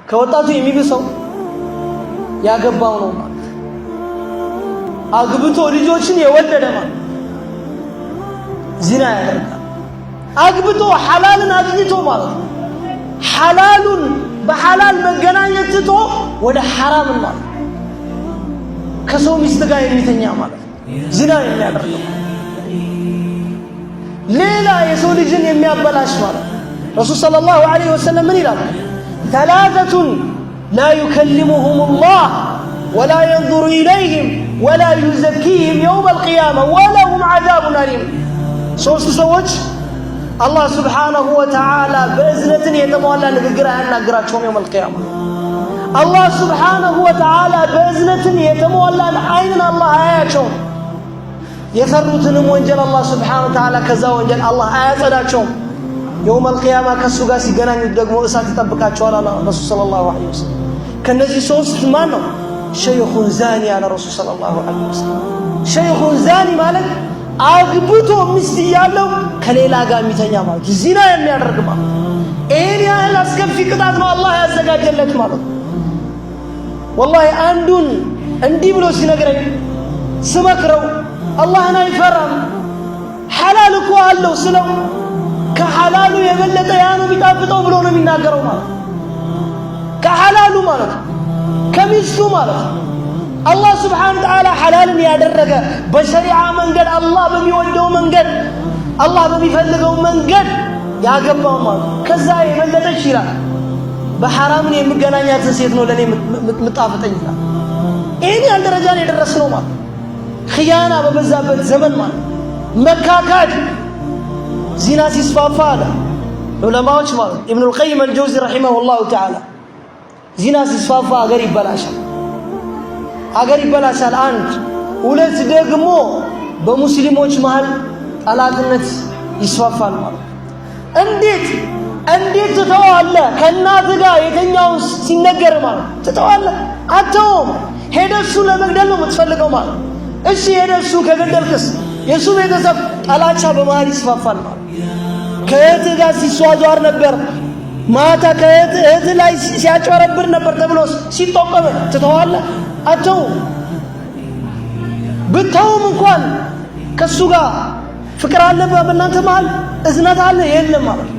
ከወጣቱ የሚብሰው ያገባው ነው ማለት፣ አግብቶ ልጆችን የወለደ ማለት ዚና ያደርጋል። አግብቶ ሐላልን አግኝቶ ማለት ነው። ሐላሉን በሐላል መገናኘት ትቶ ወደ ሐራምን ማለት ከሰው ሚስት ጋር የሚተኛ ማለት ዚና የሚያደርገው ሌላ የሰው ልጅን የሚያበላሽ ማለት። ረሱል صلى الله عليه وسلم ምን ይላል? ثلاثة لا يكلمهم الله ولا ينظر إليهم ولا يزكيهم يوم القيامة ولهم عذاب أليم። ሶስት ሰዎች አላህ سبحانه وتعالى በእዝነትን የተሟላ ንግግር አያናግራቸውም يوم القيامة። አላህ سبحانه وتعالى በእዝነትን የተሟላን አይንን አላህ አያያቸውም። የሰሩትንም ወንጀል አላህ سبحانه وتعالى ከዛ ወንጀል አላህ አያጸዳቸውም። يوم القيامة ከእሱ ጋር ሲገናኙት ደግሞ እሳት ይጠብቃቸዋል አለ ረሱል صلى الله عليه وسلم። ከነዚህ ሶስት ማን ነው? شيخ زاني አለ ረሱል صلى الله عليه وسلم። شيخ زاني ማለት አግብቶ ሚስት እያለው ከሌላ ጋር የሚተኛ ማለት፣ ዚና የሚያደርግ ማለት። ይህን ያህል አስከፊ ቅጣት ነው አላህ ያዘጋጀለት ማለት ነው። ወላሂ አንዱን እንዲህ ብሎ ሲነግረኝ ስመክረው አላህን አይፈራም፣ ሐላል እኮ አለው ስለው ከሐላሉ የበለጠ ያ ነው የሚጣፍጠው ብሎ ነው የሚናገረው ማለት፣ ከሐላሉ ማለት ከሚስቱ ማለት። አላህ ስብሓነ ወተዓላ ሐላልን ያደረገ በሸሪዓ መንገድ፣ አላህ በሚወደው መንገድ፣ አላህ በሚፈልገው መንገድ ያገባው ማለት ከዛ የበለጠች ይላል በሐራምን የምገናኛትን ሴት ነው ለእኔ የምጣፍጠኝ ይላል። ይህን ያህል ደረጃ ነው የደረስነው ማለት፣ خيانة በበዛበት ዘመን ማለት፣ መካካድ፣ ዚና ሲስፋፋ አለ ዑለማዎች ማለት ኢብኑል ቀይም አልጀውዚ رحمه الله تعالى፣ ዚና ሲስፋፋ አገር ይበላሻል፣ አገር ይበላሻል። አንድ ሁለት ደግሞ በሙስሊሞች መሃል ጠላትነት ይስፋፋል ማለት። እንዴት ትተዋለህ? ከእናትህ ጋር የተኛውን ሲነገር ማለት ትተዋለህ? አተውም። ሄደህ እሱ ለመግደል ነው የምትፈልገው ማለት። እሺ ሄደህ እሱ ከገደልክስ የእሱ ቤተሰብ ጠላቻ በመሃል ይስፋፋል ማለት። ከእህትህ ጋር ሲሷዟር ነበር፣ ማታ ከእህት እህትህ ላይ ሲያጭበረብር ነበር ተብሎ ሲጠቆም ትተዋለህ? አተውም። ብተውም እንኳን ከእሱ ጋር ፍቅር አለ በእናንተ መሃል፣ እዝነት አለ? የለም ማለት።